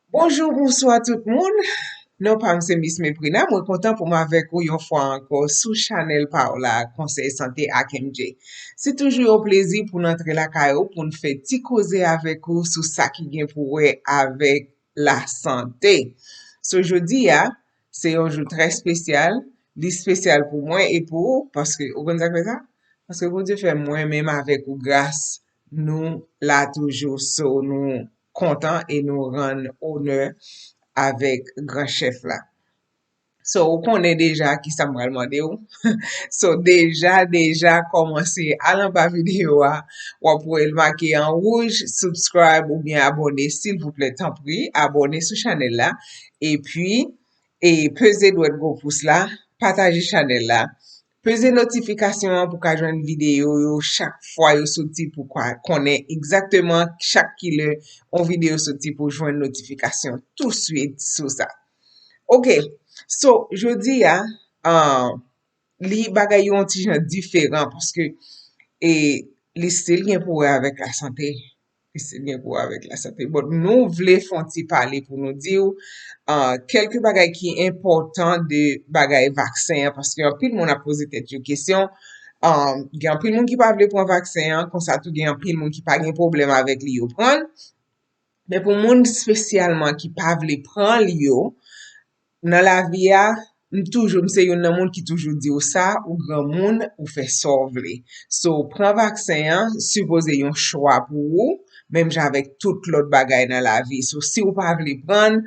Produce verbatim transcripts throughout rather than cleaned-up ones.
Bonjou, bonswa tout moun. Non pa m se Miss Meprina. Mwen kontan pou m avèk ou yon fwa ankò sou chanèl pa w la, Konsèy Sante ak M J. Se toujou yon plezi pou n antre lakay ou, pou n fè ti koze avèk ou sou sa ki gen pou wè avèk lasante. So, jodi a, se yon jou trè espesyal. Li espesyal pou mwen e pou ou, paske, ou konn sa k fè sa? Paske Bondye fè mwen menm avèk ou gras, nou la toujou. So, nou kontan e nou rann onè avèk gran chèf la. So, ou konnen deja ki sa m pral mande w. So, deja, deja, kòmanse al anba videyo a, w ap wè l make an wouj, subscribe oubyen abòne, silvouplè, tanpri, abòne sou chanèl la. Epi, e peze dwèt gwo pous la, pataje chanèl la, peze notifikasyon an pou ka jwenn videyo yo chak fwa yo soti, pou ka konnen egzakteman chak kilè yon videyo soti, pou jwenn notifikasyon touswit sou sa. Ok, so, jodi a, ah, li bagay yo yon ti jan diferan, paske, e, li still gen pou wè avèk lasante. Li still gen pou wè avèk lasante. But nou vle fè yon ti pale pou nou di w, ah, kèlke bagay ki enpòtan de bagay vaksen an, paske anpil moun ap poze tèt yo kesyon. Ah, gen anpil moun ki pa vle pran vaksen an, konsa tou gen anpil moun ki pa gen pwoblèm avèk li, yo pran l. Men pou moun espesyalman ki pa vle pran l yo, nan lavi a, m toujou, m se youn nan moun ki toujou di w sa, ou granmoun, ou fè sa w vle. So, pran vaksen an, sipoze yon chwa pou ou, menm jan avèk tout lòt bagay nan lavi. So, si w pa vle pran l,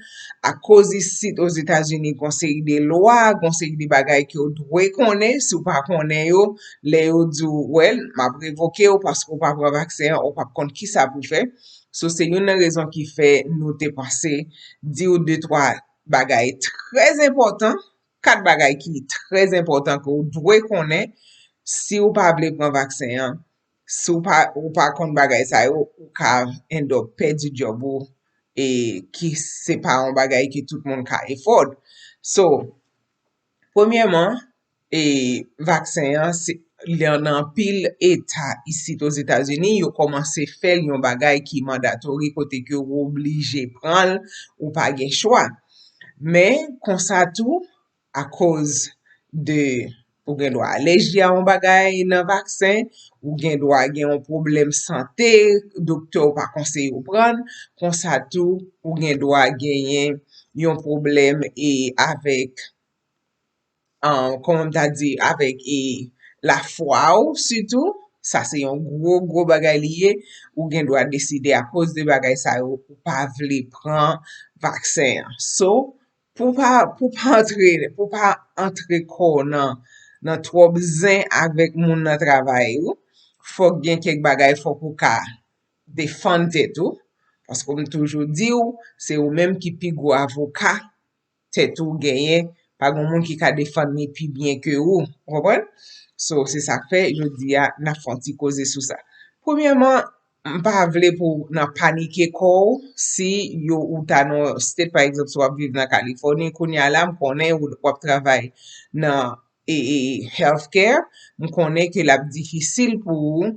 akoz isit Ozetazini, gon seri de lwa, gon seri de bagay ke w dwe konnen, si w pa konnen yo, lè yo di w, well, m ap revoke w paske w pa pran vaksen an, ou p ap konn kisa pou w fè. So, se youn nan rezon ki fè nou te panse di w de twa bagay trè enpòtan, kat bagay ki trè enpòtan ke w dwe konnen si w pa vle pran vaksen an. Si w pa, ou pa konn bagay sa yo, ou ka end up pèdi djòb ou, e ki se pa yon bagay ke tout moun ka afford. So, premyèman, e vaksen an, se, li nan anpil eta isit Ozetazini, yo kòmanse fè l yon bagay ki mandatory, kote ke w oblije pran l, ou pa gen chwa. Men, konsa tou, akoz de ou gen dwa alèji a yon bagay nan vaksen, ou gen dwa gen yon pwoblèm sante, doktè w pa konseye w pran l, konsa tou, ou gen dwa genyen yon pwoblèm e avèk, ah, kòman m ta di, avèk e lafwa w sitou, sa se yon gwo, gwo bagay li ye, ou gen dwa deside akoz de bagay sa yo, ou pa vle pran vaksen an. So, pou pa, pou pa antre, pou pa antre kò w nan, nan twòp zen avèk moun nan travay ou, fòk gen kèk bagay, fòk ou ka defann tèt ou, paske m toujou di w, se ou menm ki pi gwo avoka tèt ou genyen, pa gen moun ki ka defann li pi byen ke ou, ou konprann? So, se sa k fè, jodi a, n ap fè yon ti koze sou sa. Premyèman, m pa vle pou w nan panike kò w, si yo ou ta nan state, pa egzanp, si w ap viv nan Kalifòni, kounye a la, m konnen ou, w ap travay nan, e, e, healthcare, m konnen ke l ap difisil pou ou,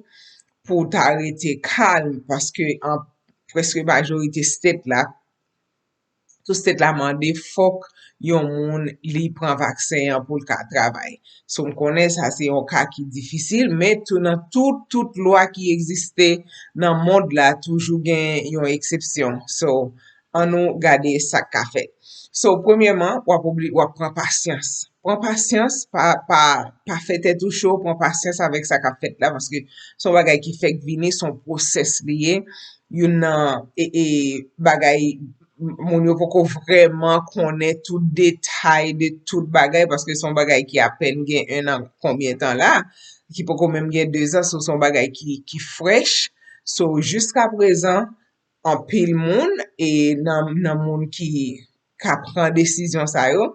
pou w ta rete kalm, paske an, prèske majorite state la, tout state la mande fòk yon moun li pran vaksen an pou l ka travay. So, m konnen sa se yon ka ki difisil, men tou nan tout, tout lwa ki egziste nan mond la, toujou gen yon eksepsyon. So, an nou gade sa k ka fèt. So, premyèman, w ap obli-, w ap pran pasyans. Pran pasyans, pa, pa, pa fè tèt ou cho, pran pasyans avèk sa k ap fèt la, paske se yon bagay ki fèk vini, se yon pwosès li ye. Youn nan, e, e, bagay, m-, moun yo poko vrèman konnen tout detay de tout bagay, paske se yon bagay ki apèn gen en an konbyen tan la, ki poko menm gen de zan, so se yon bagay ki, ki fresh. So, jiska prezan, anpil moun, e nan, nan moun ki ka pran desizyon sa yo,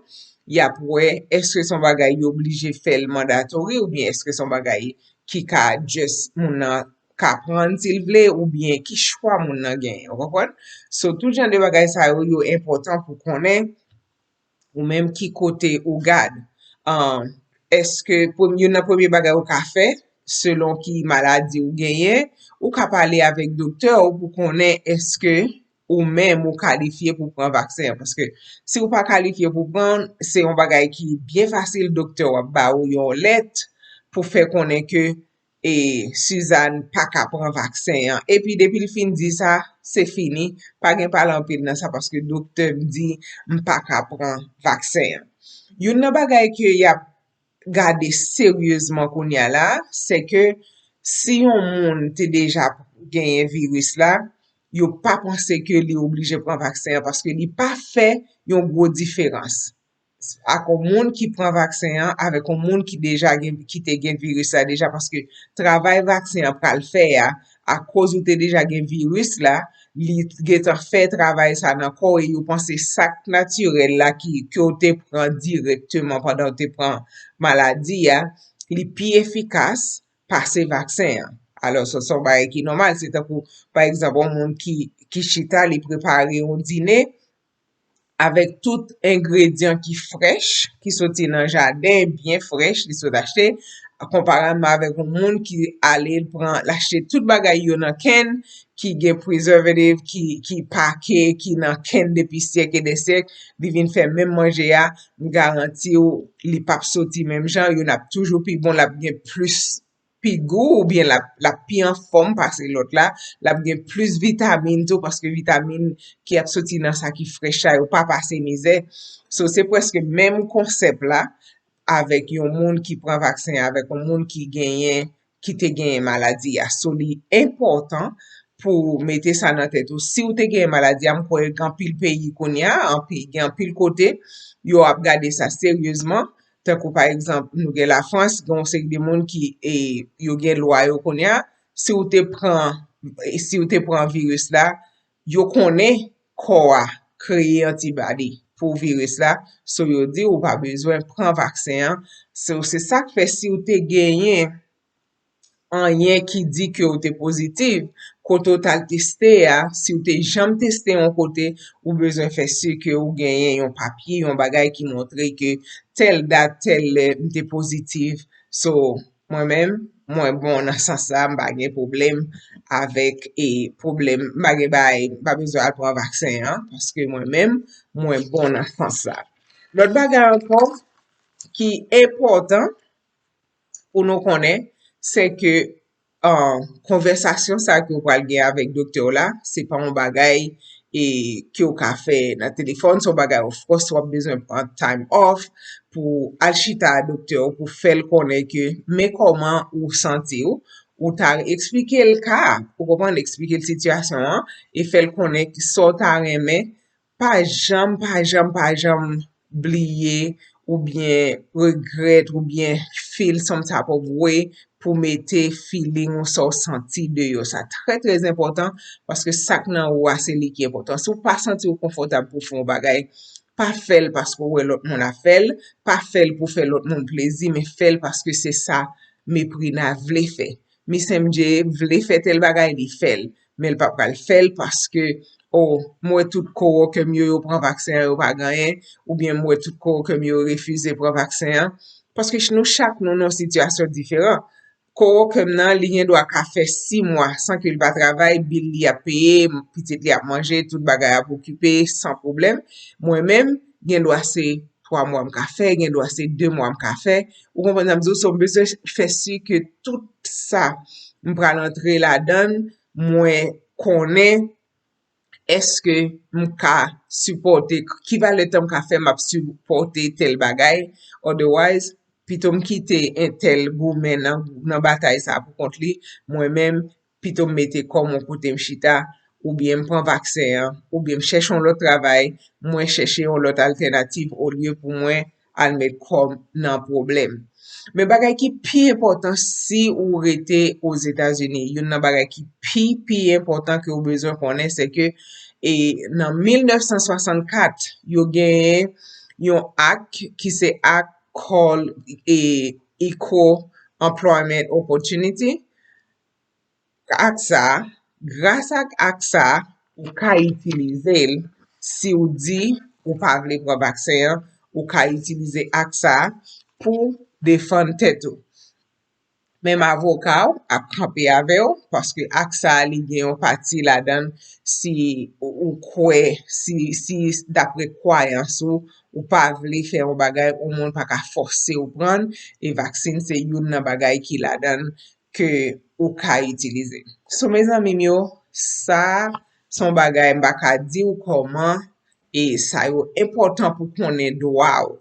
y ap wè, èske se yon bagay yo oblije fè l mandatory, oubyen èske se yon bagay ki ka just moun nan ka pran si l vle, oubyen ki chwa moun nan genyen, ou konprann? So, tout jan de bagay sa yo, yo enpòtan pou konnen ou menm ki kote ou gad. Ah, èske prem-, youn nan premye bagay ou ka fè, selon ki maladi ou genyen, ou ka pale avèk doktè ou pou konnen èske ou menm ou kalifye pou pran vaksen an. Paske si ou pa kalifye pou pran, se yon bagay ki byen fasil, doktè w ap ba ou yon lèt pou fè konnen ke e Suzanne pa ka pran vaksen an. Epi depi l fin di sa, se fini. Pa gen pale anpil nan sa paske doktè m di m pa ka pran vaksen an. Youn nan bagay ke y ap gade seryezman kounye a la, se ke si yon moun te deja genyen viris la, yo pa panse ke li oblije pran vaksen an paske li pa fè yon gwo diferans ak yon moun ki pran vaksen an avèk yon moun ki deja gen, ki te gen viris la deja, paske travay vaksen an pral fè a, akoz ou te deja gen viris la, li gentan fè travay sa nan kò w e yo panse sa k natirèl la ki, ke w te pran dirèkteman pandan w te pran maladi a, li pi efikas pase vaksen an. Alò, se, se yon bagay ki nòmal. Se tankou, pa egzanp, yon moun ki, ki chita, li prepare yon dine avèk tout engredyan ki frèch, ki soti nan jaden, byen frèch, li sot achte, konparabman avèk yon moun ki ale, l pran, l achte tout bagay yo nan kenn, ki gen preservative, ki, ki pake, ki nan kenn depi syèk e dè syèk, li vin fè menm manje a, m garanti w, li p ap soti menm jan, youn ap toujou pi bon, l ap gen plis pi gou, oubyen l ap, l ap pi anfòm pase lòt la, l ap gen plis vitamin tou, paske vitamin ki ap soti nan sa ki frèch la, yo pa pase mizè. So, se prèske menm konsèp la avèk yon moun ki pran vaksen, avèk yon moun ki genyen, ki te genyen maladi a. So, li enpòtan pou mete sa nan tèt ou. Si w te genyen maladi a, m kwè gen anpil peyi kounye a, anpil, gen anpil kote, yo ap gade sa seryezman. Tankou pa egzanp, nou gen Lafrans, gen yon seri de moun ki, e, yo gen lwa yo kounye a. Si w te pran, si w te pran viris la, yo konnen kò a kreye antibody pou viris la. So, yo di ou pa bezwen pran vaksen an. So, se sa k fè si w te genyen anyen ki di ke w te pozitif, kote w t al teste a, si w te janm teste yon kote, ou bezwen fè si ke ou genyen yon papye, yon bagay ki montre ke tèl dat, tèl lè, m te pozitif. So, mwen menm, mwen bon nan sans sa, m pa gen pwoblèm avèk, e, pwoblèm, m pa gen bagay, m pa bezwen al pran vaksen an, paske mwen menm, mwen bon nan sans sa. Lòt bagay ankò ki enpòtan, pou nou konnen, se ke, ah, konvèsasyon sa ke w pral gen avèk doktè w la, se pa yon bagay, e, ke w ka fè nan telefòn, se yon bagay, of course, w ap bezwen pran time off pou al chita a doktè w, pou fè l konnen ke men kòman ou santi w, ou ta eksplike l ka, ou konprann, eksplike l sitiyasyon an, e fè l konnen sa w ta renmen, pa janm, pa janm, pa janm bliye oubyen regrèt oubyen feel some type of way pou mete feeling ou sa w santi deyò. Sa trè, trè enpòtan, paske sa k nan ou a, se li ki enpòtan. Si w pa santi w konfòtab pou w fè yon bagay, pa fè l paske w wè lòt moun ap fè l, pa fè l pou fè lòt moun plezi, men fè l paske se sa Meprina vle fè. Miss M J vle fè tèl bagay, li fè l. Men l pa pral fè l paske, o, m wè tout coworker m yo, yo pran vaksen an, yo pa gen anyen, oubyen m wè tout coworker m yo refize pran vaksen an. Paske ch-, nou chak, nou nan yon sitiyasyon diferan. Coworker m nan, li gen dwa ka fè sis mwa san ke l pa travay, bil li ap peye, pitit li ap manje, tout bagay ap okipe, san pwoblèm. Mwen menm, gen dwa se twa mwa m ka fè, gen dwa se de mwa m ka fè. Ou konprann sa m di w? So, m bezwen fè si ke tout sa m pral antre ladan l, mwen konnen èske m ka sipòte, ki valè tan m ka fè m ap sipòte tèl bagay. Otherwise, pito m kite entèl goumen nan, nan batay sa pou kont li, mwen menm, pito m mete kò m yon kote m chita, oubyen m pran vaksen an, oubyen m chèche yon lòt travay, mwen chèche yon lòt altènativ olye pou mwen al met kò m nan pwoblèm. Men bagay ki pi enpòtan si ou rete Ozetazini, youn nan bagay ki pi, pi enpòtan ke ou bezwen konnen, se ke, e, nan mil nèf san swasannkat, yo genyen yon ak ki se ak call, e, Equal Employment Opportunity. Ak sa, gras ak ak sa, ou ka itilize l, si w di ou pa vle pran vaksen an, ou ka itilize ak sa pou defann tèt ou. menm avoka w ap kanpe avè w, paske ak sa a, li gen yon pati ladan l, si ou, ou kwè, si, si dapre kwayans ou, ou pa vle fè yon bagay, yon moun pa ka fòse w pran l, e vaksin se youn nan bagay ki ladan l ke ou ka itilize. So, mezanmi m yo, sa se yon bagay m pa ka di w kòman, e sa yo enpòtan pou konnen dwa w.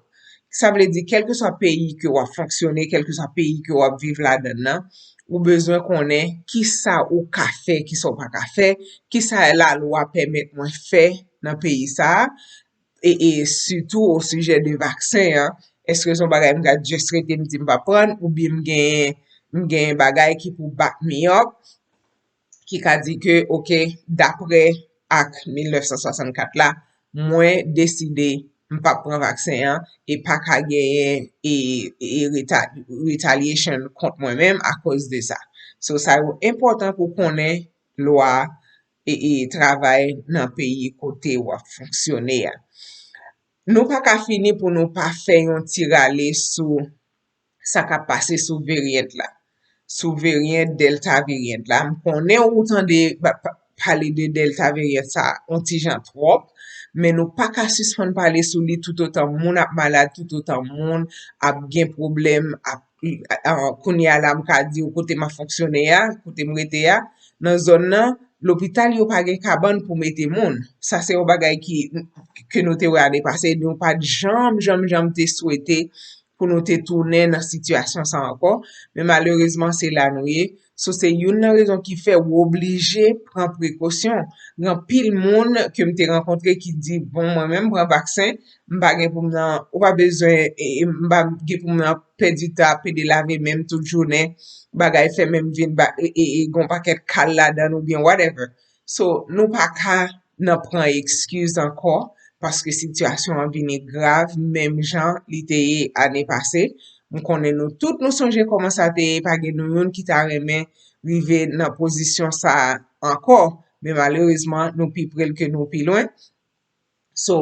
Sa vle di, kèlkeswa peyi ke w ap fonksyone, kèlkeswa peyi ke w ap viv ladan l nan, ou bezwen konnen kisa ou ka fè, kisa ou pa ka fè, kisa lalwa pèmèt mwen fè nan peyi sa a, e, e sitou o sijè de vaksen an, èske se yon bagay m ka just rete m di m pa pran, oubyen m gen, m gen bagay ki pou back me up, ki ka di ke, oke, dapre ak mil nèf san swasannkat la, mwen deside m p ap pran vaksen an e pa ka genyen e, e reta-, retaliation kont mwen menm akoz de sa. So, sa yo enpòtan pou konnen lwa e, e travay nan peyi kote w ap fonksyone a. Nou pa ka fini pou nou pa fè yon ti rale sou sa k ap pase sou varyant la. Sou varyant Delta varyant la. M konnen ou tande ba-, pa-, pale de Delta varyant sa yon ti jan twòp, men nou pa ka sispann pale sou li toutotan moun ap malad, toutotan moun ap gen pwoblèm, ap, a, a, kounye a la m ka di w kote m ap fonksyone a, kote m rete a, nan zòn nan, lopital yo pa gen kabann pou mete moun. Sa se yon bagay ki, ke nou te wè ane pase, nou pa t janm, janm, janm te swete pou nou te tounen nan sitiyasyon sa ankò, men malerezman se la nou ye. So, se youn nan rezon ki fè w oblije pran prekosyon. Gen anpil moun ke m te rankontre ki di, bon, mwen menm pran vaksen, m pa gen pou m nan, ou pa bezwen, e, e, m pa gen pou m nan pèdi tan ap pede lave men m tout jounen, bagay fè men m vin ba, e, e, e, gon pakèt kal ladan l oubyen whatever. So, nou pa ka nan pran ekskiz ankò, paske sitiyasyon an vini grav, menm jan li te ye ane pase. M konnen nou tout nou sonje kòman sa te ye, pa gen nou youn ki ta renmen rive nan pozisyon sa a ankò, men malerezman, nou pi pre l ke nou pi lwen. So,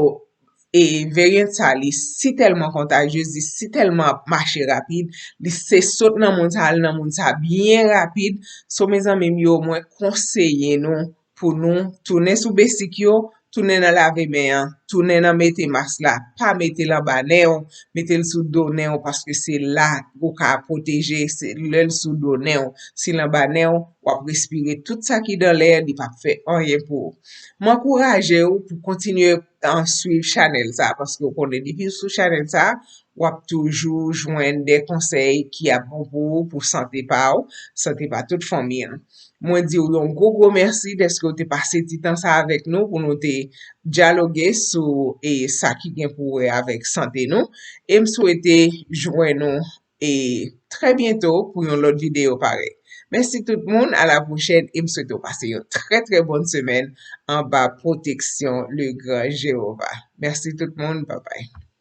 e varyant sa, li si tèlman kontajyez, li si tèlman ap mache rapid, li se sot nan moun sa, al nan moun sa byen rapid. So, mezanmi m yo, mwen konseye nou pou nou tounen sou besik yo, tounen nan lave men an, tounen nan mete mas la, pa mete l anba nen w, mete l sou do nen w, paske se la ou ka pwoteje, se lè l sou do nen w. Si l anba nen w, w ap respire tout sa ki dan lè, li p ap fè anyen pou ou. M ankouraje w pou kontinye, an, swiv chanèl sa, paske w konnen depi w sou chanèl sa, w ap toujou jwenn de konsèy ki ap bon pou ou, pou sante pa w, sante pa tout fanmi an. Mwen di w yon gwo, gwo mèsi dèske w te pase ti tan sa avèk nou pou nou te dyaloge sou, e, sa ki gen pou wè avèk sante nou. E m swete jwenn nou, e, trè byento pou yon lòt videyo parèy. Mèsi tout moun, a la pwochèn, e m swete w pase yon trè, trè bòn semèn anba pwoteksyon le gran Jewova. Mèsi tout moun, babay.